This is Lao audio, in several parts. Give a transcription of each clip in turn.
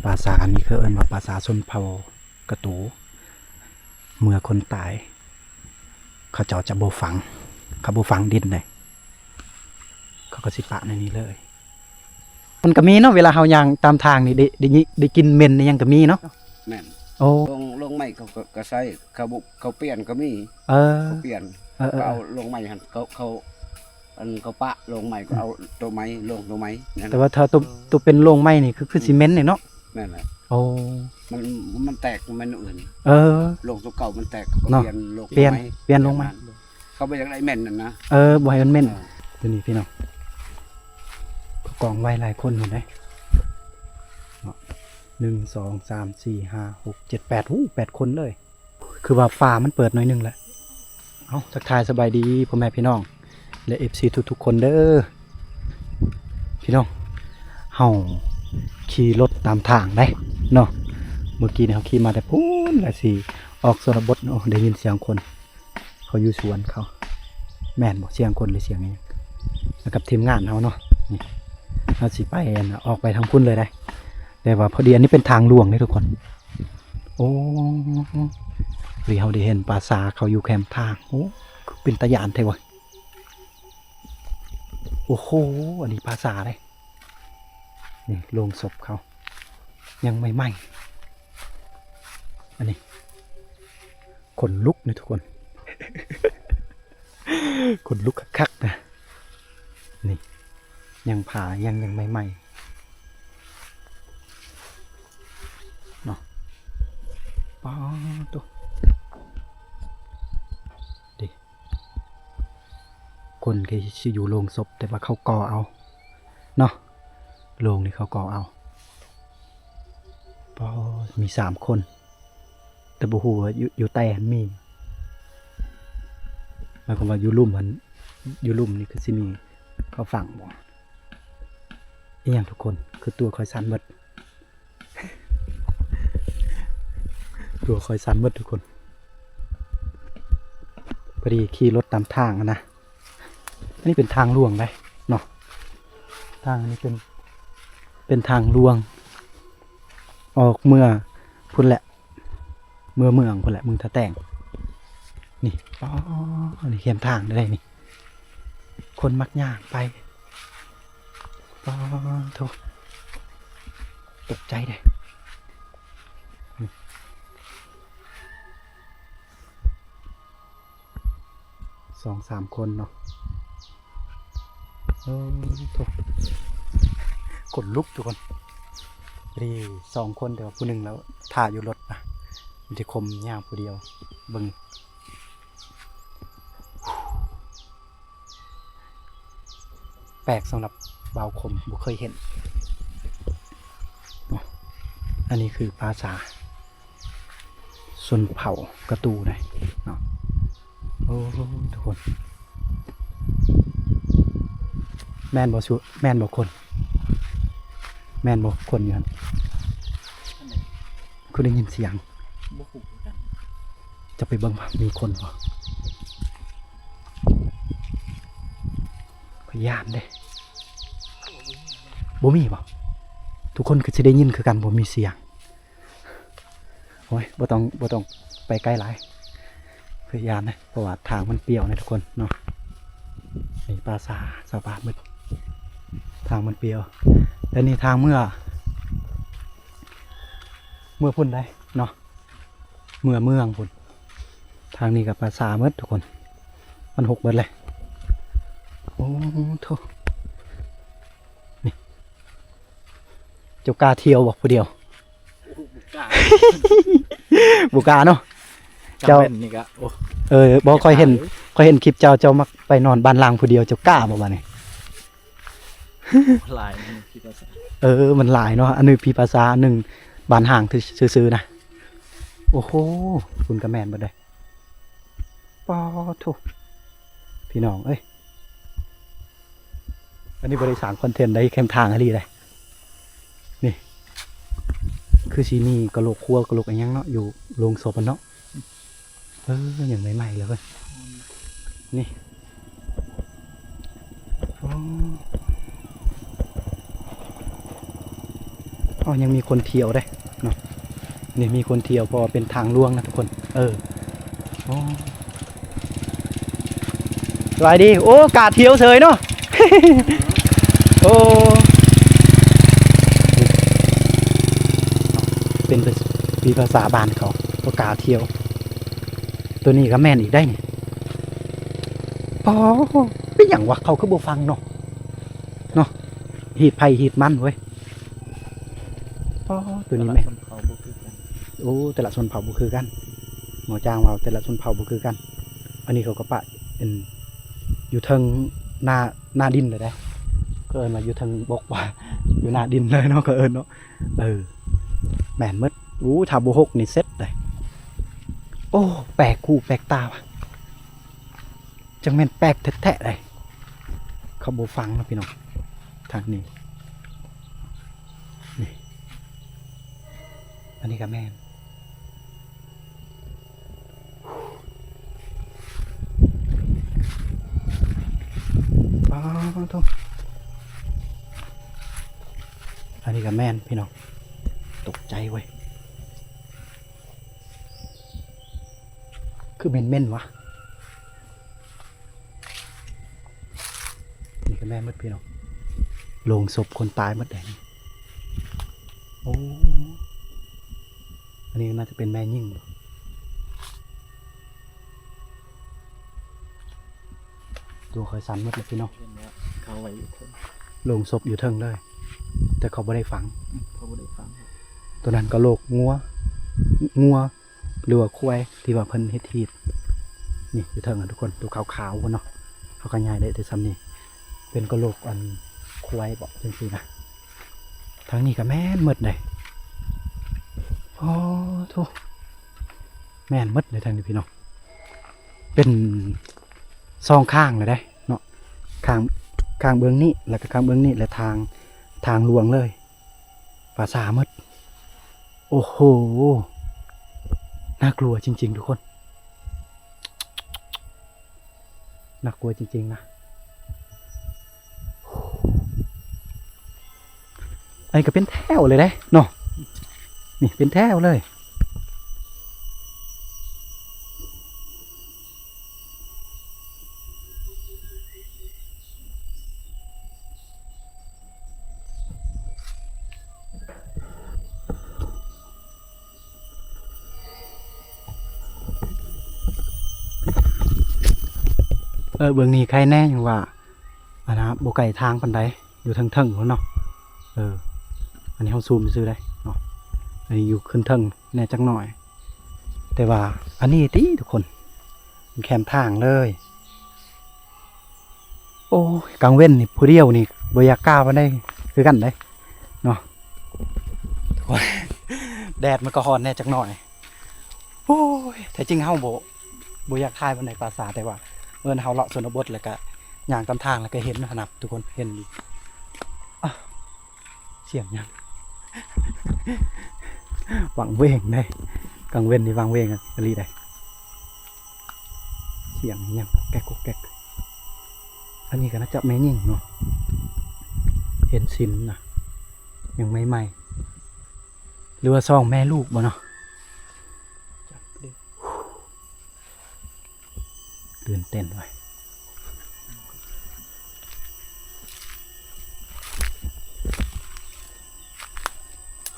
ປາສານີ້ເຂົາເອີ້ນວ່າປາສາຊົນເຜົ່າກະຕູ. ເມື່ອຄົນຕາຍ ເຂົາເຈົ້າຈະບໍ່ຝັງ, ເຂົາບໍ່ຝັງດິນເດ້, ເຂົາກໍຊິປະໃນນີ້ເລີຍ. ມັນກໍມີເນາະ ເວລາເຮົາຍ່າງຕາມທາງນີ້ ໄດ້ ໄດ້ຍິ ໄດ້ກິ່ນເໝັນອີ່ຫຍັງກໍມີເນາະ. ແມ່ນ. ໂອ້ ໂລງ ໂລງໄມ້ເຂົາກໍ ກໍໃຊ້ ເຂົາບໍ່ ເຂົາປ່ຽນກໍມີ. ເອີ ເຂົາປ່ຽນ. ເອີໆໆ ກໍເອົາໂລງໄມ້ຫັ້ນ ເຂົາ ເຂົາ ອັນ ເຂົາປະໂລງໄມ້ ກໍເອົາໂຕໃໝ່ ໂລງໂຕໃໝ່ນັ້ນ. ແຕ່ວ່າຖ້າໂຕ ໂຕເປັນໂລງໄມ້ນີ້ ຄື ຄືຊິເໝັນນີ້ເນາະ. ແມ່ນແຫຼະ. ໂອ້ ມັນ ມັນແຕກ ມັນອື່ນ. ເອີ ໂລງໂຕເກົ່າມັນແຕກ ກໍ ເນາະ ປ່ຽນໂລງ ປ່ຽນ ໂຕໃໝ່ ປ່ຽນໂລງໃໝ່. ເຂົາບໍ່ຢາກໄດ້ເໝັນນັ້ນນະ. ເອີ ບໍ່ໃຫ້ມັນເໝັນ. ເອີ ໂຕນີ້ພີ່ນ້ອງ ກໍກອງໄວ້ຫຼາຍຄົນຢູ່ເດ້ເນາະ. ໜຶ່ງ ສອງ ສາມ ສີ່ ຫ້າ ຫົກ ເຈັດ ແປດ ໂອ້ ແປດຄົນເລີຍ. ຄືວ່າຟ້າມັນເປີດໜ້ອຍໜຶ່ງແຫຼະ. ເອົ້າ ທັກທາຍສະບາຍດີພໍ່ແມ່ພີ່ນ້ອງ ແລະ ເອັຟຊີ ທຸກໆຄົນເດີພີ່ນ້ອງ. ເຮົາຂີ່ລົດຕາມທາງໄດ໋ເນາະ. ເມື່ອກີ້ນີ້ເຮົາຂີ່ມາແຕ່ພຸ້ນ ລະຊິອອກຊົນນະບົດ. ໂອ້ ໄດ້ຍິນສຽງຄົນ ເຂົາຢູ່ສວນເຂົາ. ແມ່ນບໍ່? ສຽງຄົນ ຫຼື ສຽງອີ່ຫຍັງ? ແລ້ວກັບທີມງານເຮົາເນາະ ນີ້ ເຮົາຊິໄປ ອັນ ອອກໄປທາງພຸ້ນເລີຍໄດ໋. ແຕ່ວ່າພໍດີອັນນີ້ເປັນທາງຫຼວງເດ້ທຸກຄົນ. ໂອ້ ນີ້ເຮົາໄດ້ເຫັນປ່າຊ້າເຂົາຢູ່ແຄມທາງ. ໂອ້ ຄືເປັນຕາຢ້ານແທ້ເວີຍ. ໂອ້ໂຫ ອັນນີ້ປ່າຊ້າເດ້. ນີ້ໂລງສົບເຂົາຍັງໃໝ່ໆ. ອັນນີ້ ຂົນລຸກນະທຸກຄົນ ຂົນລຸກຄັກໆນະ. ນີ້ ຍັງຜາ ຍັງ ຍັງໃໝ່ໆເນາະ. ປາໂຕ ເດ້ ຄົນກໍຊິຢູ່ໂລງສົບ ແຕ່ວ່າເຂົາກໍ່ເອົາເນາະ. ໂລງນີ້ເຂົາກໍ່ເອົາ. ປາ ມີສາມຄົນ ແຕ່ບໍ່ຮູ້ວ່າຢູ່ ຢູ່ໃຕ້ຫັ້ນມີ ໝາຍຄວາມວ່າຢູ່ລຸ່ມຫັ້ນ ຢູ່ລຸ່ມນີ້ຄືຊິມີເຂົາຝັງບໍ່. ອີ່ຫຍັງທຸກຄົນ ຄືຕົວຂ້ອຍສັ່ນໝົດ ຕົວຂ້ອຍສັ່ນໝົດທຸກຄົນ. ພໍດີຂີ່ລົດຕາມທາງຫັ້ນນະ. ອັນນີ້ເປັນທາງຫຼວງໄດ໋ເນາະ. ທາງອັນນີ້ເປັນ ເປັນທາງຫຼວງ ອອກເມືອພຸ້ນແຫຼະ ເມືອເມືອງພຸ້ນແຫຼະ ເມືອງທ່າແຕງ. ນີ້ ອໍ ນີ້ແຄມທາງໄດ໋ນີ້ ຄົນມັກຍ່າງໄປ. ປາໂທ ຕົກໃຈເດ້. ສອງສາມຄົນເນາະ. ເອີ ໂທ້ ຂົນລຸກທຸກຄົນ. ພໍດີສອງຄົນ ແຕ່ວ່າຜູ້ໜຶ່ງລາວຖ້າຢູ່ລົດນະ ມີແຕ່ຄົມຍ່າງຜູ້ດຽວ. ເບິ່ງ ແປກສຳລັບບ່າວຄົມ ບໍ່ເຄີຍເຫັນ. ອັນນີ້ຄືປາສາ ຊົນເຜົ່າກະຕູໄດເນາະ. ໂອ້ ທຸກຄົນ ແມ່ນບໍ່ຊຸ ແມ່ນບໍ່ຄົນ ແມ່ນບໍ່ຄົນຢູ່ຫັ້ນ? ຄືໄດ້ຍິນສຽງ ບໍ່ຮູ້ຄືກັນ. ຈະໄປເບິ່ງວ່າມີຄົນບໍ່? ຂ້ອຍຢ້ານເດ້. ບໍ່ມີບໍ່? ທຸກຄົນຄືຊິໄດ້ຍິນຄືກັນ ບໍ່ມີສຽງ. ໂອ້ຍ ບໍ່ຕ້ອງ ບໍ່ຕ້ອງໄປໄກຫຼາຍ ຄືຢ້ານນະ ເພາະວ່າທາງມັນປ່ຽວນະທຸກຄົນເນາະ. ນີ້ປ່າຊ້າ ສະພາບມືດ ທາງມັນປ່ຽວ. ແຕ່ນີ້ທາງເມືອ ເມືອພຸ້ນໄດເນາະ ເມືອເມືອງພຸ້ນ. ທາງນີ້ກໍປ່າຊ້າໝົດທຸກຄົນ ມັນຮົກເບິດເລີຍ. ໂອ້ໂທ້ ນີ້ ເຈົ້າກ້າທ່ຽວບໍ່ຜູ້ດຽວ? ໂອ້ ບໍ່ກ້າ ບໍ່ກ້າເນາະ ເຈົ້າ. ກາງເວັນນີ້ກະ ໂອ້ ເອີ ບໍ່ ຂ້ອຍເຫັນ ຂ້ອຍເຫັນຄລິບເຈົ້າ ເຈົ້າມັກໄປນອນບ້ານລ້າງຜູ້ດຽວ ເຈົ້າກ້າບໍ່ບາດນີ້? ຫຼາຍ ເອີ ມັນຫຼາຍເນາະ ອັນໜຶ່ງຜີປ່າຊ້າ ອັນໜຶ່ງບ້ານຮ້າງຊື່ໆນະ. ໂອ້ໂຫ ພຸ້ນກະແມ່ນເບິດເດ້. ປາໂທ້ ພີ່ນ້ອງເອີຍ ອັນນີ້ບໍ່ໄດ້ສ້າງຄອນເທັນໄດ໋ ແຄມທາງອີ່ຫຼີໄດ໋. ນີ້ ຄືຊິມີກະໂຫຼກຄົວ ກະໂຫຼກອີ່ຫຍັງເນາະ ຢູ່ໂລງສົບຫັ້ນເນາະ. ເອີ ຍັງໃໝ່ໆເລີຍເວີຍ ນີ້. ອໍ ຍັງມີຄົນທ່ຽວເດ້ເນາະ ນີ້ມີຄົນທ່ຽວ ເພາະວ່າເປັນທາງຫຼວງນະທຸກຄົນ. ເອີ ໂອ້ ສະບາຍດີ. ໂອ້ ກາດທ່ຽວເສີຍເນາະ. ໂອ້ ເປັນ ເປັນພາສາບ້ານເຂົາ ພວກກາດທ່ຽວ. ໂຕນີ້ກໍແມ່ນອີກໄດ໋ນີ້. ອໍ ເປັນຫຍັງວະ ເຂົາຄືບໍ່ຟັງເນາະ ເນາະ ຮີດໃຜຮີດມັນເວີຍ. ອໍ ໂຕນີ້ແມ່ນ ແຕ່ລະຊົນເຜົ່າບໍ່ຄືກັນ. ໂອ້ ແຕ່ລະຊົນເຜົ່າບໍ່ຄືກັນ ໝໍຈາງເວົ້າ ແຕ່ລະຊົນເຜົ່າບໍ່ຄືກັນ. ອັນນີ້ເຂົາກໍປະເປັນຢູ່ເທິງໜ້າ ໜ້າດິນເລີຍເດ້ ເຂົາເອີ້ນວ່າຢູ່ເທິງບົກວ່າ ຢູ່ໜ້າດິນເລີຍເນາະ ເຂົາເອີ້ນເນາະ. ເອີ ແມ່ນໝົດ. ໂອ້ ຖ້າບໍ່ຫົກນີ້ເສັດເດ້. ໂອ້ ແປກຫູແປກຕາວ່າ ຈັ່ງແມ່ນແປກແທ້ໆເດ້. ເຂົາບໍ່ຟັງເນາະພີ່ນ້ອງ ທາງນີ້ ນີ້ ອັນນີ້ກໍແມ່ນ. ປາໂທ ອັນນີ້ກໍແມ່ນພີ່ນ້ອງ ຕົກໃຈເວີຍ. ຄືເໝັນໆວະ. ນີ້ກໍແມ່ນໝົດພີ່ນ້ອງ ໂລງສົບຄົນຕາຍໝົດເດ້. ໂອ້ ອັນນີ້ໜ້າຈະເປັນແມ່ຍິງ ຕົວຂ້ອຍສັ່ນໝົດແລ້ວພີ່ນ້ອງ. ເຫັນແລ້ວ ເຂົາໄວ້ຢູ່ເທິງ ໂລງສົບຢູ່ເທິງເລີຍ ແຕ່ເຂົາບໍ່ໄດ້ຝັງ ອືມ ເຂົາບໍ່ໄດ້ຝັງ. ຕົວນັ້ນກະໂຫຼກງົວ ງົວ ຫຼືວ່າຄວາຍທີ່ວ່າເພິ່ນເຮັດຮີດ ນີ້ຢູ່ເທິງຫັ້ນທຸກຄົນ ຕົວຂາວໆພຸ້ນເນາະ. ເຮົາກໍຍ້າຍໄດ້ແຕ່ສ່ຳນີ້ ເປັນກະໂຫຼກອັນຄວາຍເບາະ ຈັ່ງຊີ້ນະ. ທາງນີ້ກໍແມ່ນໝົດເດ້. ໂອ້ໂທ ແມ່ນໝົດເດ້ທາງນີ້ພີ່ນ້ອງ ເປັນສອງຂ້າງເລີຍເດ້ເນາະ ຂ້າງ ຂ້າງເບື້ອງນີ້ ແລ້ວກໍຂ້າງເບື້ອງນີ້ ແລະ ທາງ ທາງຫຼວງເລີຍ. ປາສາໝົດ. ໂອ້ໂຫ ໜ້າກົວຈິງໆ ທຸກຄົນ ໜ້າກົວຈິງໆ ນະ. ອັນນີ້ກໍເປັນແຖວເລີຍເດ້ເນາະ ນີ້ເປັນແຖວເລີຍ. ເອີ ເບິ່ງນີ້ໄຄແນ່ ຍັງວ່າ ອັນນະ ບໍ່ໄກທາງປານໃດ ຢູ່ເທິງໆ ພຸ້ນເນາະ. ເອີ ອັນນີ້ເຮົາຊູມຊື່ໆ ໄດ໋ເນາະ ອັນນີ້ຢູ່ຂຶ້ນເທິງແນ່ຈັກໜ້ອຍ. ແຕ່ວ່າອັນນີ້ຕິທຸກຄົນ ແຄມທາງເລີຍ. ໂອ້ຍ ກາງເວັນນີ້ຜູ້ດຽວນີ້ບໍ່ຢາກກ້າປານໃດຄືກັນເດ້ເນາະ. ແດດມັນກໍຮ້ອນແດ່ຈັກໜ້ອຍ. ໂອ້ຍ ແທ້ຈິງເຮົາບໍ່ ບໍ່ຢາກຖ່າຍປານໃດປາສາ ແຕ່ວ່າເມື່ອເຮົາເລາະຊົນນະບົດ ແລ້ວກະຍ່າງຕາມທາງ ແລ້ວກະເຫັນຫັ້ນນະທຸກຄົນ ເຫັນ ອາ ສຽງຫຍັງ? ຫວັງເວງເດ້ ກາງເວັນນີ້ຫວັງເວງອີ່ຫຼີເດ້. ສຽງຫຍັງກອກແກກກອກແກກ. ອັນນີ້ກໍໜ້າຈະແມ່ຍິງເນາະ ເຫັນສິນນະ ຍັງໃໝ່ໆ ຫຼືວ່າສອງແມ່ລູກບໍ່ເນາະ? ຕື່ນເຕັ້ນເວີຍ.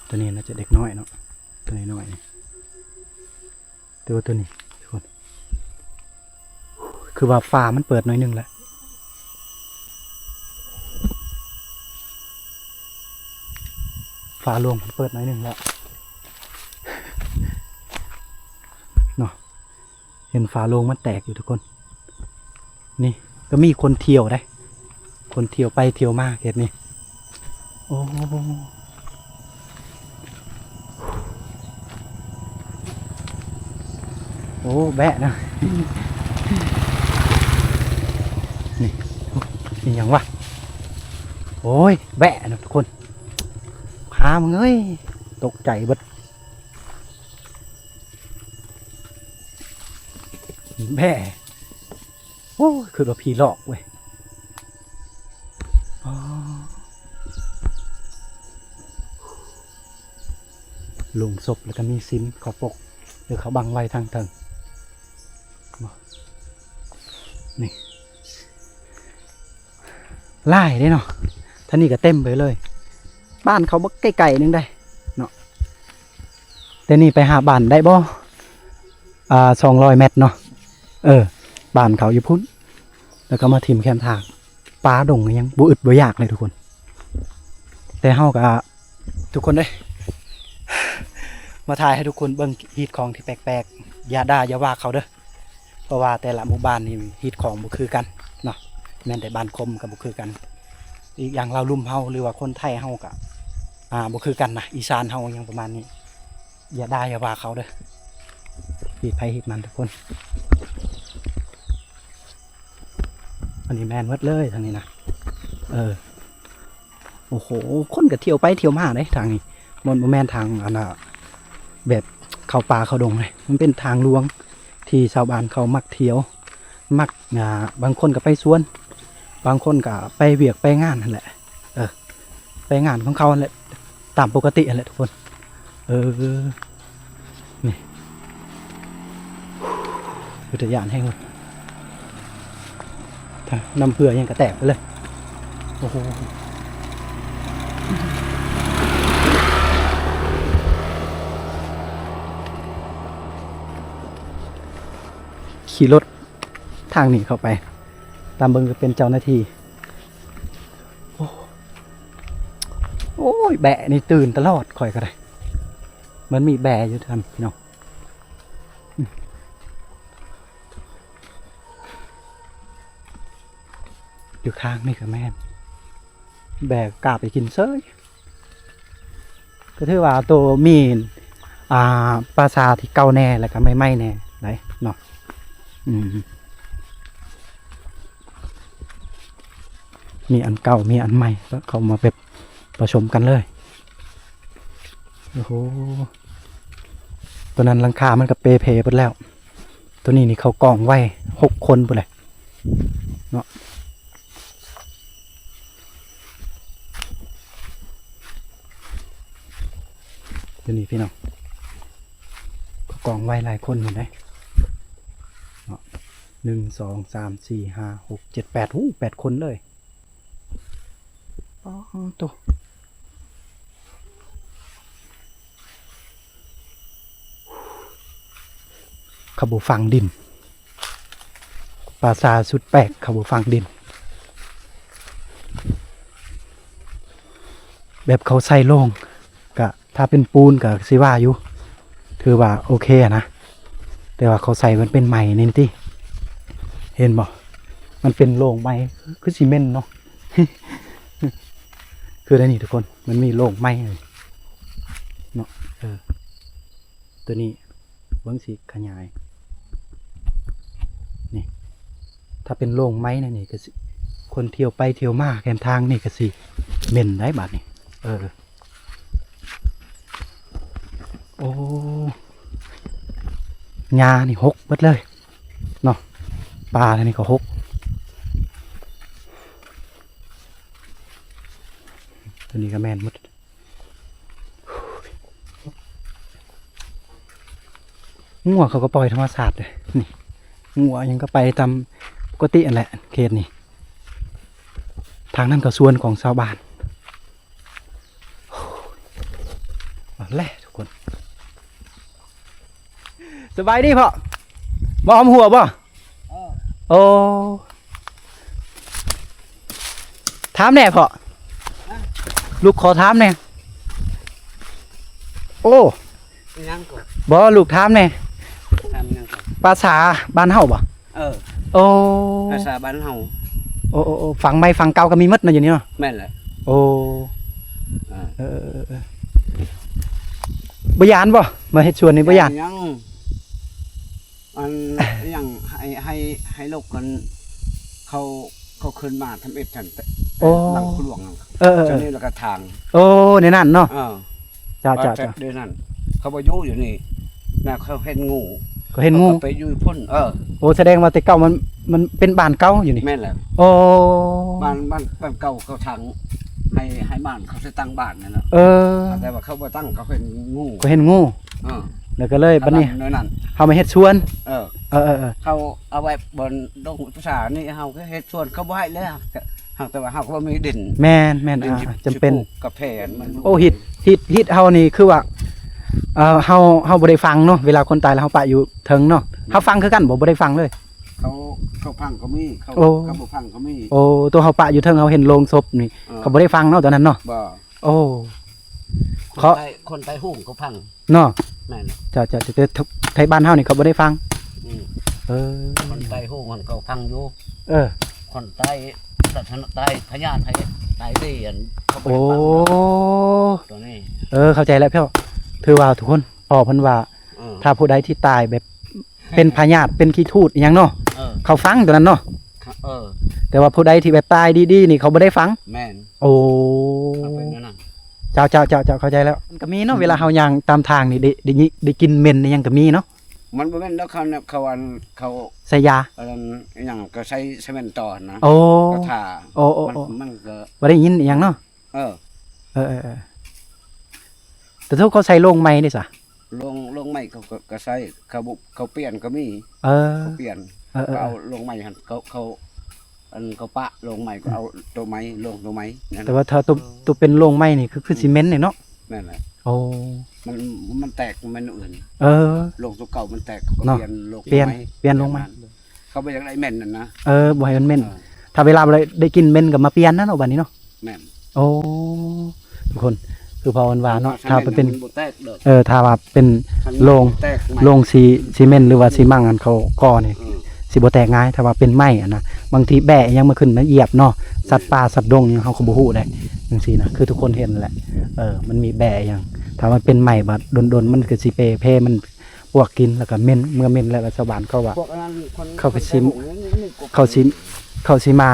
ຕົວນີ້ໜ້າຈະເດັກນ້ອຍເນາະ ຕົວນ້ອຍໆ ນີ້. ແຕ່ວ່າຕົວນີ້ທຸກຄົນ ຄືວ່າຝາມັນເປີດໜ້ອຍໜຶ່ງແຫຼະ ຝາຫຼວງມັນເປີດໜ້ອຍໜຶ່ງແລ້ວເນາະ. ເຫັນຝາໂລງມັນແຕກຢູ່ທຸກຄົນ. ນີ້ກໍມີຄົນທ່ຽວເດ້ ຄົນທ່ຽວໄປທ່ຽວມາເຂດນີ້. ໂອ້ ໂອ້ ແບະນະ ນີ້ ອີ່ຫຍັງວະ? ໂອ້ຍ ແບະນະທຸກຄົນ ພາມເອີຍ ຕົກໃຈເບິດ. ແບະ ໂອ້ຍ ຄືວ່າຜີຫຼອກເວີຍ. ອໍ ໂ ໂລງສົບ ແລ້ວກໍມີສິມເຂົາປົກ ຫຼືເຂົາບັງໄວ້ທາງເທິງ. ນີ້ ຫຼາຍເດ້ເນາະ ທາງນີ້ກໍເຕັມໄປເລີຍ. ບ້ານເຂົາບໍ່ໄກໆໜຶ່ງໃດເນາະ ແຕ່ນີ້ໄປຫາບ້ານໄດ້ບໍ່? ອ່າ ສອງຮ້ອຍແມັດເນາະ. ເອີ ບ້ານເຂົາຢູ່ພຸ້ນ ແລ້ວກໍມາຖິ້ມແຄມທາງ. ປ່າດົງຫຍັງບໍ່ອຶດບໍ່ຢາກເລີຍທຸກຄົນ. ແຕ່ເຮົາກໍ ທຸກຄົນເອີຍ ມາຖ່າຍໃຫ້ທຸກຄົນເບິ່ງຮີດຄອງທີ່ແປກໆ. ຢ່າດ່າຢ່າວ່າເຂົາເດີ ເພາະວ່າແຕ່ລະໝູ່ບ້ານນີ້ຮີດຄອງບໍ່ຄືກັນເນາະ. ແມ່ນແຕ່ບ້ານຄົມກໍບໍ່ຄືກັນ. ອີກຢ່າງລາວລຸ່ມເຮົາ ຫຼືວ່າຄົນໄທເຮົາກໍ ອ່າ ບໍ່ຄືກັນນະ. ອີສານເຮົາຫຍັງປະມານນີ້. ຢ່າດ່າຢ່າວ່າເຂົາເດີ ຮີດໃຜຮີດມັນທຸກຄົນ. ອັນນີ້ແມ່ນໝົດເລີຍທາງນີ້ນະ. ເອີ ໂອ້ໂຫ ຄົນກໍທ່ຽວໄປທ່ຽວມາເດ້ທາງນີ້. ມັນບໍ່ແມ່ນທາງອັນນ່າ ແບບເຂົ້າປ່າເຂົ້າດົງເດ້. ມັນເປັນທາງຫຼວງທີ່ຊາວບ້ານເຂົາມັກທ່ຽວ ມັກ ອ່າ ບາງຄົນກໍໄປສວນ ບາງຄົນກໍໄປວຽກໄປງານຫັ້ນແຫຼະ. ເອີ ໄປງານຂອງເຂົາຫັ້ນແຫຼະ ຕາມປົກກະຕິຫັ້ນແຫຼະທຸກຄົນ. ເອີ ນີ້ ເປັນຕາຢ້ານແຮງເວີຍ ນ້ຳເພື່ອຫຍັງກະແຕກໄປເລີຍ. ໂອ້ໂຫ ຂີ່ລົດທາງນີ້ເຂົ້າໄປ ຕາມເບິ່ງກໍເປັນເຈົ້າໜ້າທີ່. ໂອ້ ໂອ້ຍ ແບ້ນີ້ຕື່ນຕະຫຼອດ ຂ້ອຍກໍໄດ້. ມັນມີແບ້ຢູ່ທ່ານພີ່ນ້ອງ ຢູ່ຂ້າງນີ້ກໍແມ່ນ ແບ້ກາໄປກິນເສີຍ. ກໍຖືວ່າໂຕມີ ອ່າ ປ່າຊ້າທີ່ເກົ່າແດ່ ແລ້ວກໍໃໝ່ໆແດ່ໄດ໋ເນາະ. ອືມ ມີອັນເກົ່າມີອັນໃໝ່ ເຂົາມາແບບປະສົມກັນເລີຍ. ໂອ້ໂຫ ຕົວນັ້ນຫຼັງຄາມັນກໍເປເພເບິດແລ້ວ. ຕົວນີ້ນີ້ເຂົາກອງໄວ້ຫົກຄົນພຸ້ນແຫຼະເນາະ. ຕົວນີ້ພີ່ນ້ອງ ເຂົາກອງໄວ້ຫຼາຍຄົນພຸ້ນເດ້ເນາະ. ໜຶ່ງ ສອງ ສາມ ສີ່ ຫ້າ ຫົກ ເຈັດ ແປດ ໂອ້ ແປດຄົນເລີຍ. ປາໂຕ ເຂົາບໍ່ຝັງດິນ ປ່າຊ້າສຸດແປກ ເຂົາບໍ່ຝັງດິນ ແບບເຂົາໃສ່ໂລ່ງ ກະ ຖ້າເປັນປູນກໍຊິວ່າຢູ່ ຖືວ່າໂອເຄນະ ແຕ່ວ່າເຂົາໃສ່ມັນເປັນໄມ້ນີ້ຕິ ເຫັນບໍ່ ມັນເປັນໂລ່ງໄມ້ ຄືຊິເໝັນເນາະ ຄືໃນນີ້ທຸກຄົນ ມັນມີໂລ່ງໄມ້ເນາະ. ເອີ ຕົວນີ້ເບິ່ງຊິຂະຫຍາຍ ນີ້ ຖ້າເປັນໂລ່ງໄມ້ແນວນີ້ກໍຊິ ຄົນທ່ຽວໄປທ່ຽວມາແຄມທາງນີ້ກໍຊິເໝັນໄດ໋ບາດນີ້. ເອີ ໂອ້ ຫຍ້ານີ້ຫົກເບິດເລີຍເນາະ ປ່ານີ້ກໍຫົກ ຕົວນີ້ກໍແມ່ນໝົດ. ງົວເຂົາກໍປ່ອຍທຳມະຊາດເດ້ ນີ້ ງົວຫຍັງກໍໄປຕາມປົກກະຕິຫັ້ນແຫຼະ ເຂດນີ້ ທາງນັ້ນກໍສວນຂອງຊາວບ້ານ. ໂອ້ຍ ເອົາແຫຼະທຸກຄົນ ສະບາຍດີພໍ່ ມາຫອມຫົວບໍ່? ເອີ ໂອ້ ຖາມແດ່ພໍ່ ລູກຂໍຖາມແດ່. ໂອ້ ອີຫຍັງກໍ ບໍ່ ລູກຖາມແດ່ ຖາມຫຍັງກໍ ພາສາບ້ານເຮົາບໍ່? ເອີ ໂອ້ ພາສາບ້ານເຮົາ. ໂອ້ ໂອ້ ໂອ້ ຝັ່ງໃໝ່ຝັ່ງເກົ່າກໍມີໝົດເນາະ ຢູ່ນີ້ເນາະ. ແມ່ນແຫຼະ. ໂອ້ ອ່າ ເອີ ເອີ ເອີ ບໍ່ຢ້ານບໍ່ ມາເຮັດສວນນີ້ບໍ່ຢ້ານ? ຢ້ານຫຍັງ ອັນ ອີຫຍັງ ໃຫ້ ໃຫ້ ໃຫ້ລົກກັນ ເຂົາ ເຂົາຂຶ້ນມາທຳອິດຫັ້ນ ໂອ້ ຫຼັງຂະຫຼວງຫັ້ນ ເອີ ເອີ ເຈົ້ານີ້ແລ້ວກໍທາງ ໂອ້ ໃນນັ້ນເນາະ. ເອີ ເຈົ້າ ເຈົ້າ ເຈົ້າ ເດ້ນັ້ນ ເຂົາບໍ່ຢູ່ ຢູ່ນີ້ນະ ເຂົາເຫັນງູ ເຂົາເຫັນງູ ເຂົາກໍໄປຢູ່ພຸ້ນ. ເອີ ໂອ້ ສະແດງວ່າແຕ່ເກົ່າມັນ ມັນເປັນບ້ານເກົ່າຢູ່ນີ້. ແມ່ນແລ້ວ. ໂອ້ ບ້ານ ບ້ານ ບ້ານເກົ່າເຂົາທາງ ໃຫ້ ໃຫ້ບ້ານເຂົາຊິຕັ້ງບ້ານນັ້ນນະ. ເອີ ແຕ່ວ່າເຂົາບໍ່ຕັ້ງ ເຂົາເຫັນງູ ເຂົາເຫັນງູ. ເອີ ແລ້ວກໍເລີຍບັດນີ້ ເຂົາວ່າແນວນັ້ນ ເຮົາມາເຮັດສວນ. ເອີ ເອີໆໆ ເຂົາເອົາໄວ້ບ່ອນດົງປະຊານີ້ ເຮົາກໍເຮັດສວນ ເຂົາບໍ່ໃຫ້ແລ້ວ. ຫາກແຕ່ວ່າເຮົາກໍບໍ່ມີດິນ. ແມ່ນໆ ອ່າ ຈຳເປັນ ຊິປູກກາແຟມັນ. ໂອ້ ຮີດ ຮີດ ຮີດເຮົານີ້ຄືວ່າ ເອີ ເຮົາ ເຮົາບໍ່ໄດ້ຝັງເນາະ ເວລາຄົນຕາຍແລ້ວເຮົາປະຢູ່ເທິງເນາະ. ເຮົາຝັງຄືກັນບໍ່? ບໍ່ໄດ້ຝັງເລີຍ. ເຂົາ ເຂົາຝັງກໍມີ ເຂົາ ໂອ້ ເຂົາບໍ່ຝັງກໍມີ. ໂອ້ ໂຕເຮົາປະຢູ່ເທິງ ເຮົາເຫັນໂລງສົບນີ້ ເອີ ເຂົາບໍ່ໄດ້ຝັງເນາະ ຕອນນັ້ນເນາະ. ບໍ່. ໂອ້ ຄົນໃຕ້ ຄົນໃຕ້ໂຮງເຂົາຝັງເນາະ. ແມ່ນ. ເຈົ້າໆ ແຕ່ໄທບ້ານເຮົານີ້ເຂົາບໍ່ໄດ້ຝັງ. ອືມ ເອີ ຄົນໃຕ້ໂຮງຫັ້ນເຂົາຝັງຢູ່. ເອີ ຄົນໃຕ້ ໃຕ້ພະຍາດ ໃຕ້ເດ ອັນເຂົາບໍ່ໄດ້ຝັງ. ໂອ້ ໂຕນີ້ ເອີ ເຂົ້າໃຈແລ້ວ. ຖືວ່າທຸກຄົນ ພໍ່ເພິ່ນວ່າ ເອີ ຖ້າຜູ້ໃດທີ່ຕາຍແບບເປັນພະຍາດ ເປັນຂີ້ທູດອີ່ຫຍັງເນາະ ເອີ ເຂົາຝັງຕົວນັ້ນເນາະ. ເອີ ແຕ່ວ່າຜູ້ໃດທີ່ແບບຕາຍດີໆນີ້ ເຂົາບໍ່ໄດ້ຝັງ. ແມ່ນ. ໂອ້ ເປັນແນວນັ້ນ. ເຈົ້າໆໆ ເຂົ້າໃຈແລ້ວ. ມັນກໍມີເນາະ ອືມ ເວລາເຮົາຍ່າງຕາມທາງນີ້ ໄດ້ ໄດ້ຍິ ໄດ້ກິ່ນເໝັນອີ່ຫຍັງກໍມີເນາະ. ມັນບໍ່ແມ່ນດອກ ເຂົາ ເຂົາ ອັນ ເຂົາໃສ່ຢາ ອັນ ອີ່ຫຍັງ ກໍໃສ່ສະເໝັນຕໍ່ຫັ້ນນະ. ໂອ້ ກໍຖ້າ. ໂອ້ໆໆ ມັນ ມັນກໍບໍ່ໄດ້ຍິນອີ່ຫຍັງເນາະ. ເອີ ເອີໆໆ ແຕ່ຖ້າເຂົາໃສ່ໂລງໃໝ່ເດ້ຊະ? ໂລງ ໂລງໃໝ່ເຂົາກໍ ກໍໃສ່ ເຂົາບໍ່ ເຂົາປ່ຽນກໍມີ. ເອີ ເຂົາປ່ຽນ. ເອີໆໆ ກໍເອົາໂລງໃໝ່ຫັ້ນ ເຂົາ ເຂົາ ອັນ ເຂົາປະໂລງໃໝ່ ກໍເອົາໂຕໃໝ່ ໂລງໂຕໃໝ່ນັ້ນ. ແຕ່ວ່າຖ້າໂຕ ເອີ ໂຕເປັນໂລງໃໝ່ນີ້ ຄື ຄືຊິເໝັນນີ້ເນາະ. ແມ່ນແຫຼະ. ໂອ້ ມັນ ມັນແຕກ ມັນອື່ນ. ເອີ ໂລງໂຕເກົ່າມັນແຕກ ເຂົາກໍ ເນາະ ປ່ຽນໂລງ ປ່ຽນ ໃໝ່ ປ່ຽນໂລງໃໝ່. ເຂົາບໍ່ຢາກໄດ້ເໝັນນັ້ນນະ. ເອີ ບໍ່ໃຫ້ມັນເໝັນ. ເອີ ຖ້າເວລາບໍ່ໄດ້ ໄດ້ກິ່ນເໝັນກໍມາປ່ຽນນະເນາະ ບັດນີ້ເນາະ. ແມ່ນ. ໂອ້ ທຸກຄົນ ຄືພໍ່ເພິ່ນວ່າເນາະ ຖ້າເປັນ ເອີ ຖ້າວ່າເປັນໂລງ ໂລງຊີ ຊີເມັນ ຫຼືວ່າຊີມັງ ອັນເຂົາກໍ່ນີ້ ເອີ ຊິບໍ່ແຕກງ່າຍ. ຖ້າວ່າເປັນໄມ້ຫັ້ນນະ ບາງທີແບ້ອີ່ຫຍັງມາຂຶ້ນມາຢຽບເນາະ ແມ່ນ ສັດປ່າສັດດົງຫຍັງ ເຮົາກໍບໍ່ຮູ້ໄດ໋ ຈັ່ງຊີ້ນະ ຄືທຸກຄົນເຫັນແຫຼະ. ເອີ ມັນມີແບ້ອີ່ຫຍັງ ຖ້າມັນເປັນໄມ້ບາດດົນໆ ມັນກໍຊິເປເພ ມັນ ປວກກິນ ແລ້ວກໍເໝັນ ເມື່ອເໝັນແລ້ວ ຊາວບ້ານເຂົາວ່າ ເຂົາກໍຊິ ເຂົາຊິ ເຂົາຊິມາ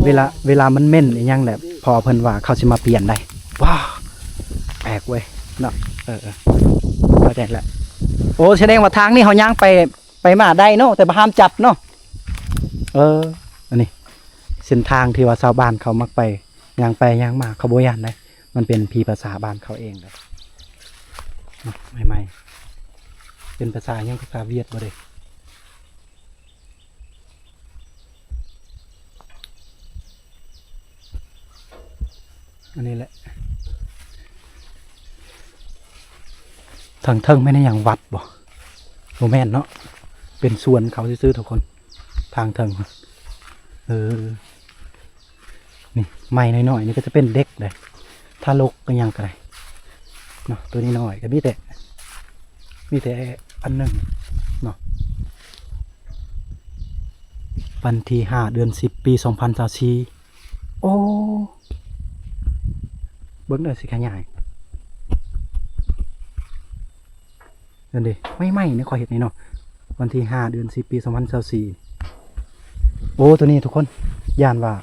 ເວລາ ເວລາມັນເໝັນອີ່ຫຍັງແຫຼະ ພໍ່ເພິ່ນວ່າເຂົາຊິມາປ່ຽນໄດ໋. ວ້າ ແປກເວີຍເນາະ. ເອີໆ ເຂົ້າໃຈແລ້ວ. ໂອ້ ສະແດງວ່າທາງນີ້ເຮົາຍ່າງໄປ ໄປມາໄດ້ເນາະ ແຕ່ບໍ່ຫ້າມຈັບເນາະ. ເອີ ອັນນີ້ເສັ້ນທາງທີ່ວ່າຊາວບ້ານເຂົາມັກໄປ ຍ່າງໄປຍ່າງມາ ເຂົາບໍ່ຢ້ານໃດ໋. ມັນເປັນຜີພາສາບ້ານເຂົາເອງເດ້ ໃໝ່ໆ ເປັນພາສາຫຍັງ ພາສາຫວຽດບໍ່ເດ້. ອັນນີ້ແຫຼະ ທາງເທິງແມ່ນຫຍັງ ວັດບໍ່? ບໍ່ແມ່ນເນາະ ເປັນສວນເຂົາຊື່ໆ ທຸກຄົນ ທາງເທິງ. ເອີ ນີ້ໄມ້ນ້ອຍໆ ນີ້ກໍຈະເປັນເດັກເດ້ ທາລົກກໍຫຍັງກໍໄດ້ເນາະ. ຕົວນ້ອຍໆ ກໍມີແຕ່ ມີແຕ່ອັນໜຶ່ງເນາະ. ວັນທີຫ້າ ເດືອນສິບ ປີສອງພັນຊາວສີ່. ໂອ້ ເບິ່ງເດີ ຊິຂະຫຍາຍ ນັ້ນເດ້ ໃໝ່ໆ ນີ້ຂ້ອຍເຮັດນີ້ເນາະ ວັນທີຫ້າ ເດືອນສິບ ປີສອງພັນຊາວສີ່. ໂອ້ ຕົວນີ້ທຸກຄົນ ຢ້ານວ່າ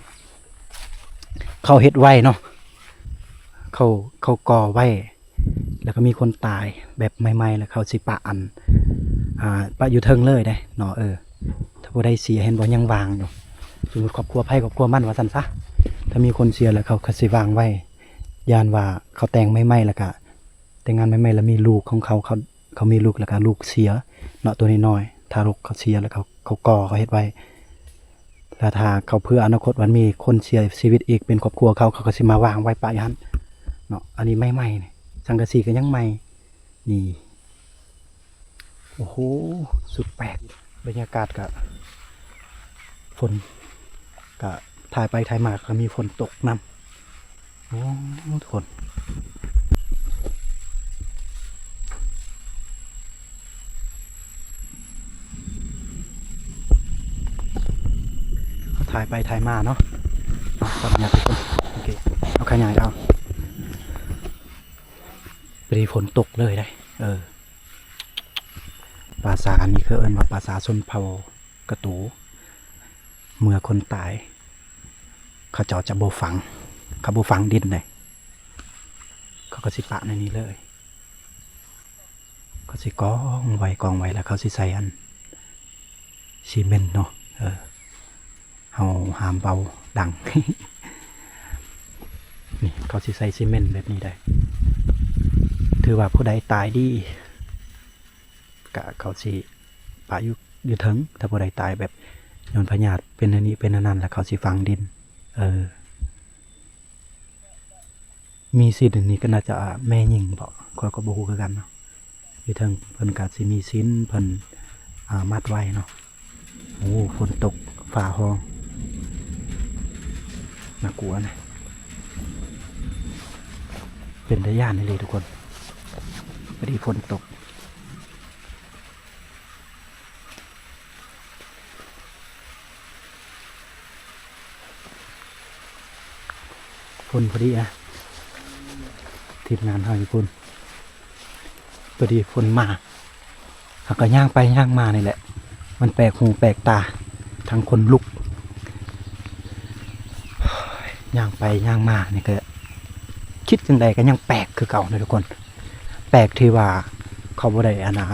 ເຂົາເຮັດໄວ້ເນາະ ເຂົາ ເຂົາກໍ່ໄວ້ ແລ້ວກໍມີຄົນຕາຍແບບໃໝ່ໆ ແລ້ວເຂົາຊິປະອັນ ອ່າ ປະຢູ່ເທິງເລີຍເດ້ເນາະ. ເອີ ຖ້າຜູ້ໃດເສຍ ເຫັນບໍ່ ຍັງວາງຢູ່ ສົມມຸດຄອບຄົວໃຜຄອບຄົວມັນວ່າຊັ້ນຊະ ຖ້າມີຄົນເສຍແລ້ວເຂົາ ເຂົາຊິວາງໄວ້ ຢ້ານວ່າເຂົາແຕ່ງໃໝ່ໆ ແລ້ວກະ ແຕ່ງງານໃໝ່ໆ ແລ້ວມີລູກຂອງເຂົາ ເຂົາ ເຂົາມີລູກ ແລ້ວກະລູກເສຍເນາະ ຕົວນ້ອຍໆ ທາລົກເຂົາເສຍ ແລ້ວເຂົາ ເຂົາກໍ່ເຂົາເຮັດໄວ້ ແລ້ວຖ້າເຂົາເຜື່ອອະນາຄົດວ່າມີຄົນເສຍຊີວິດອີກເປັນຄອບຄົວເຂົາ ເຂົາກໍຊິມາວາງໄວ້ປະຢູ່ຫັ້ນເນາະ. ອັນນີ້ໃໝ່ໆ ນີ້ ສັງກະສີກໍຍັງໃໝ່ ນີ້ ໂອ້ໂຫ ສຸດແປກ ບັນຍາກາດກະຝົນກະຖ່າຍໄປຖ່າຍມາກະມີຝົນຕົກນຳ. ໂອ້ ທຸກຄົນ ຖ່າຍໄປຖ່າຍມາເນາະ ຂໍອະນຸຍາດທຸກຄົນ ໂອເຄ ເອົາຂະຫຍາຍເອົາ ພໍດີຝົນຕົກເລີຍເດ້. ເອີ ປາສາອັນນີ້ຄືເອີ້ນວ່າປາສາຊົນເຜົ່າກະຕູ ເມື່ອຄົນຕາຍ ເຂົາເຈົ້າຈະບໍ່ຝັງ ເຂົາບໍ່ຝັງດິນເດ້ ເຂົາກໍຊິປະໃນນີ້ເລີຍ ເຂົາຊິກອງໄວ້ ກອງໄວ້ ແລ້ວເຂົາຊິໃສ່ອັນ ຊີເມັນເນາະ. ເອີ ເຮົາຫ້າມເວົ້າດັງ. ນີ້ເຂົາຊິໃສ່ຊີເມັນແບບນີ້ໄດ໋ ຖືວ່າຜູ້ໃດຕາຍດີ ກະເຂົາຊິປະຢູ່ ຢູ່ເທິງ ຖ້າຜູ້ໃດຕາຍແບບຍ້ອນພະຍາດເປັນອັນນີ້ເປັນອັນນັ້ນ ແລ້ວເຂົາຊິຝັງດິນ ເອີ ມີສິດ ອັນນີ້ກໍໜ້າຈະແມ່ຍິງບໍ ຂ້ອຍກໍບໍ່ຮູ້ຄືກັນເນາະ ຢູ່ເທິງເພິ່ນກໍຊິມີສິນ ເພິ່ນ ອ່າ ມັດໄວ້ເນາະ. ໂອ້ ຝົນຕົກ ຟ້າຮ້ອງ ໜ້າກົວນະ ເປັນຕາຢ້ານອີ່ຫຼີທຸກຄົນ ພໍດີຝົນຕົກ ຝົນພໍດີນະ ທີມງານເຮົາຢູ່ພຸ້ນ ພໍດີຝົນມາ ເຮົາກໍຍ່າງໄປຍ່າງມານີ້ແຫຼະ ມັນແປກຫູແປກຕາ ທັງຂົນລຸກ ຍ່າງໄປຍ່າງມານີ້ກໍຄິດຈັ່ງໃດກໍຍັງແປກຄືເກົ່ານະທຸກຄົນ ແປກທີ່ວ່າເຂົາບໍ່ໄດ້ ອັນນ່າ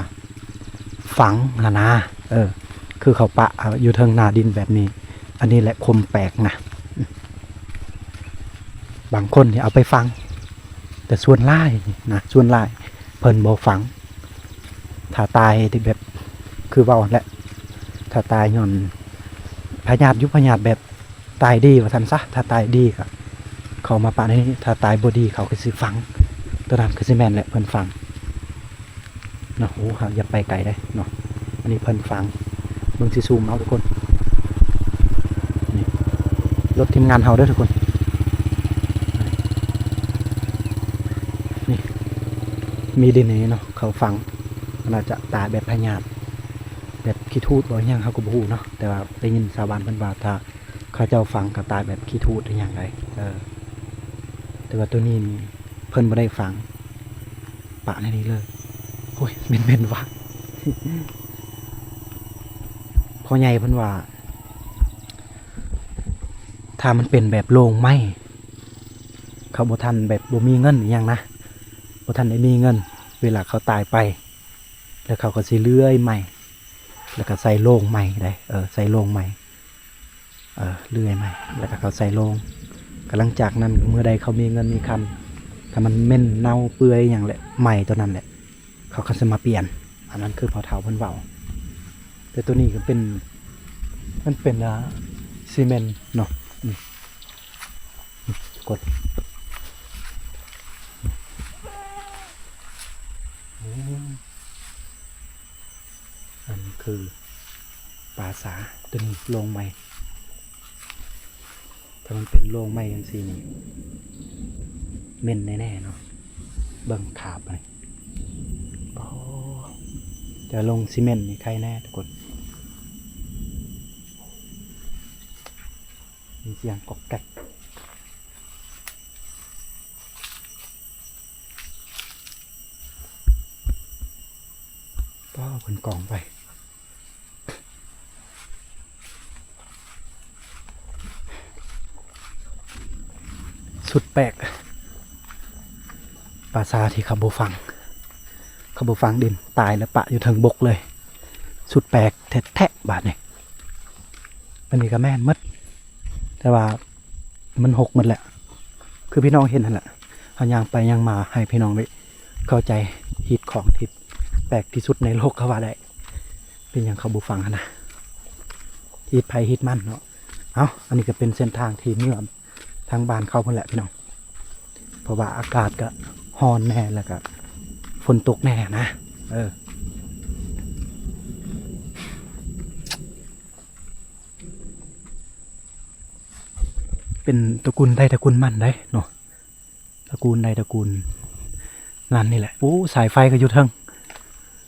ຝັງຫັ້ນນະ ເອີ ຄືເຂົາປະຢູ່ເທິງໜ້າດິນແບບນີ້ ອັນນີ້ແຫຼະຄວາມແປກນະ ບາງຄົນນີ້ເອົາໄປຝັງ ແຕ່ສ່ວນຫຼາຍນະ ສ່ວນຫຼາຍເພິ່ນບໍ່ຝັງ ຖ້າຕາຍທີ່ແບບ ຄືເວົ້າຫັ້ນແຫຼະ ຖ້າຕາຍຍ້ອນພະຍາດຢູ່ ພະຍາດແບບຕາຍດີວ່າຊັ້ນຊະ ຖ້າຕາຍດີກໍເຂົາມາປະໃນນີ້ ຖ້າຕາຍບໍ່ດີເຂົາກໍຊິຝັງ ຕົວນັ້ນຄືຊິແມ່ນແຫຼະ ເພິ່ນຝັງ ເນາະ ໂອ້ ເຮົາຢ່າໄປໄກເດ້ເນາະ ອັນນີ້ເພິ່ນຝັງ ເບິ່ງຊິຊູມເອົາທຸກຄົນ ນີ້ ລົດທີມງານເຮົາເດີທຸກຄົນ ນີ້ ມີດິນໃນນີ້ເນາະ ເຂົາຝັງ ມັນອາດຈະຕາຍແບບພະຍາດ ແບບຂີ້ທູດບໍ່ຫຍັງ ເຮົາກໍບໍ່ຮູ້ເນາະ ແຕ່ວ່າໄດ້ຍິນຊາວບ້ານເພິ່ນວ່າ ຖ້າເຂົາເຈົ້າຝັງກໍຕາຍແບບຂີ້ທູດອີຫຍັງໃດ ເອີ ແຕ່ວ່າໂຕນີ້ນີ້ ເພິ່ນບໍ່ໄດ້ຝັງ ປະໃນນີ້ເລີຍ ໂອ້ຍ ເໝັນໆວ່າ ພໍ່ໃຫຍ່ເພິ່ນວ່າ ຖ້າມັນເປັນແບບໂລງໄມ້ ເຂົາບໍ່ທັນແບບບໍ່ມີເງິນອີຫຍັງນະ ບໍ່ທັນໄດ້ມີເງິນ ເວລາເຂົາຕາຍໄປ ແລ້ວເຂົາກໍຊິເລື່ອຍໄມ້ ແລ້ວກໍໃສ່ໂລງໃໝ່ໄດ໋ ເອີ ໃສ່ໂລງໃໝ່ ເອີ ເລື່ອຍໃໝ່ ແລ້ວກໍເຂົາໃສ່ໂລງ ກໍຫຼັງຈາກນັ້ນ ເມື່ອໃດເຂົາມີເງິນມີຄຳ ຖ້າມັນເໝັນເນົ່າເປື່ອຍຫຍັງແຫຼະ ໄມ້ຕົວນັ້ນແຫຼະ ເຂົາກໍຊິມາປ່ຽນ ອັນນັ້ນຄືພໍ່ເຖົ້າເພິ່ນເວົ້າ ແຕ່ຕົວນີ້ກໍເປັນ ມັນເປັນ ອ່າ ຊີເມັນເນາະ ອືມ ກົດ ອືມ ອັນນີ້ຄືປາສາ ຕົວນີ້ໂລງໃໝ່ ຖ້າມັນເປັນໂລງໃໝ່ຈັ່ງຊີ້ນີ້ ເໝັນແນ່ໆເນາະ ເບິ່ງຄາບນີ້ ອໍ ແຕ່ລົງຊີເມັນນີ້ໄຄແນ່ທຸກຄົນ ມີສຽງກອກແກກ ປ້າ ເພິ່ນກອງໄປ ສຸດແປກ ປາສາທີ່ເຂົາບໍ່ຝັງ ເຂົາບໍ່ຝັງດິນ ຕາຍແລ້ວປະຢູ່ເທິງບົກເລີຍ ສຸດແປກແທ້ໆ ບາດນີ້ ອັນນີ້ກໍແມ່ນໝົດ ແຕ່ວ່າ ມັນຮົກໝົດແຫຼະ ຄືພີ່ນ້ອງເຫັນຫັ້ນແຫຼະ ເຮົາຍ່າງໄປຍ່າງມາ ໃຫ້ພີ່ນ້ອງໄດ້ເຂົ້າໃຈ ຮີດຂອງທີ່ແປກທີ່ສຸດໃນໂລກກໍວ່າໄດ້ ເປັນຫຍັງເຂົາບໍ່ຝັງຫັ້ນນະ ຮີດໃຜຮີດມັນເນາະ ເອົ້າ ອັນນີ້ກໍເປັນເສັ້ນທາງທີ່ເມືອທາງບ້ານເຂົາພຸ້ນແຫຼະພີ່ນ້ອງ ເພາະວ່າອາກາດກໍຮ້ອນແດ່ ແລ້ວກໍຝົນຕົກແດ່ນະ ເອີ. ເປັນຕະກຸນໃດຕະກຸນມັນໄດ໋ເນາະ ຕະກຸນໃດຕະກຸນນັ້ນນີ້ແຫຼະ ໂອ້ ສາຍໄຟກໍຢູ່ເທິງ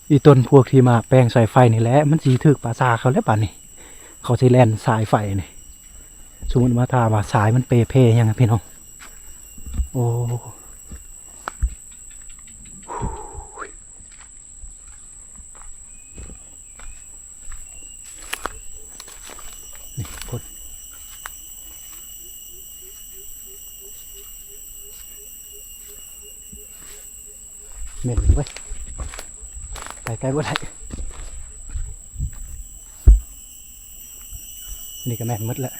ອີ່ຕົນພວກທີ່ມາແປງສາຍໄຟນີ້ແຫຼະ ມັນຊິຖືກປາສາເຂົາແລ້ວບາດນີ້ ເຂົາຊິແລ່ນສາຍໄຟນີ້ ສົມມຸດວ່າຖ້າວ່າສາຍມັນເປ່ເພຫຍັງພີ່ນ້ອງ ໂອ້. ນີ້ຄົນ ເໝັນເວີຍ ໄປໄກບໍ່ໄດ້ ນີ້ກໍແມ່ນໝົດແຫຼະ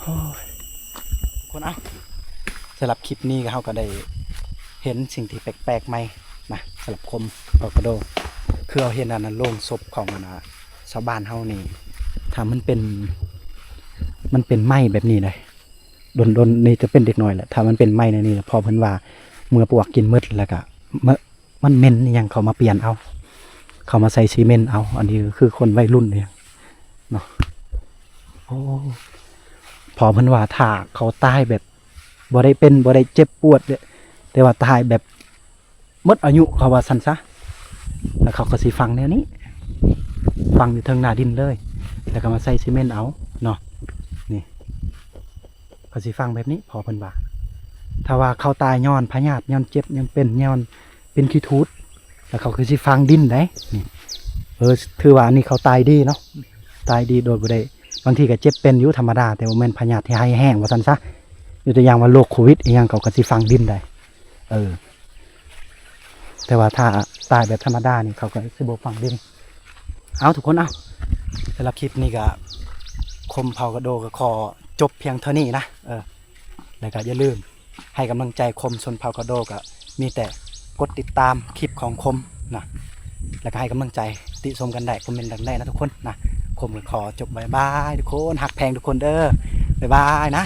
ໂອ້ຍ ຄົນເອົາ ສຳລັບຄລິບນີ້ກໍ ເຮົາກໍໄດ້ເຫັນສິ່ງທີ່ແປກໆໃໝ່ນະ ສຳລັບຄົມເຜົ່າກະໂດ ຄືເຮົາເຫັນອັນນັ້ນ ໂລງສົບຂອງອັນນ່າ ຊາວບ້ານເຮົານີ້ ຖ້າມັນເປັນ ມັນເປັນໄມ້ແບບນີ້ເດ້ ດົນໆນີ້ຈະເປັນເດັກນ້ອຍແຫຼະ ຖ້າມັນເປັນໄມ້ແນວນີ້ ເພາະເພິ່ນວ່າເມື່ອປວກກິນໝົດແລ້ວກະ ມະ ມັນເໝັນອີ່ຫຍັງ ເຂົາມາປ່ຽນເອົາ ເຂົາມາໃສ່ຊີເມັນເອົາ ອັນນີ້ຄືຄົນໄວລຸ້ນອີ່ຫຍັງເນາະ. ໂອ້ ເພາະເພິ່ນວ່າຖ້າເຂົາຕາຍແບບບໍ່ໄດ້ເປັນ ບໍ່ໄດ້ເຈັບປວດເດ້ ແຕ່ວ່າຕາຍແບບໝົດອາຍຸ ເຂົາວ່າຊັ້ນຊະ ແລ້ວເຂົາກໍຊິຝັງແນວນີ້ ຝັງຢູ່ເທິງໜ້າດິນເລີຍ ແລ້ວກໍມາໃສ່ຊີເມັນເອົາເນາະ ນີ້ ເຂົາຊິຝັງແບບນີ້ ພໍ່ເພິ່ນວ່າ ຖ້າວ່າເຂົາຕາຍຍ້ອນພະຍາດ ຍ້ອນເຈັບ ຍ້ອນເປັນ ຍ້ອນເປັນຂີ້ທູດ ແລ້ວເຂົາຄືຊິຝັງດິນໄດ໋ ນີ້ ເອີ ຖືວ່າອັນນີ້ເຂົາຕາຍດີເນາະ ຕາຍດີໂດຍບໍ່ໄດ້ ບາງທີກໍເຈັບເປັນຢູ່ທຳມະດາ ແຕ່ບໍ່ແມ່ນພະຍາດທີ່ຮ້າຍແຮງວ່າຊັ້ນຊະ ຍົກຕົວຢ່າງວ່າໂລກໂຄວິດອີ່ຫຍັງ ເຂົາກໍຊິຝັງດິນໄດ໋ ເອີ ແຕ່ວ່າຖ້າຕາຍແບບທຳມະດານີ້ ເຂົາກໍຊິບໍ່ຝັງດິນ. ເອົາ ທຸກຄົນ ເອົາ ສຳລັບຄລິບນີ້ກໍ ຄົມເຜົ່າກະໂດກໍຂໍຈົບພຽງເທົ່ານີ້ນະ ເອີ ແລ້ວກໍຢ່າລືມໃຫ້ກຳລັງໃຈຄົມຊົນເຜົ່າກະໂດ ກໍມີແຕ່ກົດຕິດຕາມຄລິບຂອງຄົມນະ ແລ້ວກໍໃຫ້ກຳລັງໃຈ ຕິຊົມກັນໄດ້ ຄອມເມັນກັນໄດ້ນະທຸກຄົນນະ. ຄົມກໍຂໍຈົບ ບາຍບາຍທຸກຄົນ ຮັກແພງທຸກຄົນເດີ ບາຍບາຍນະ.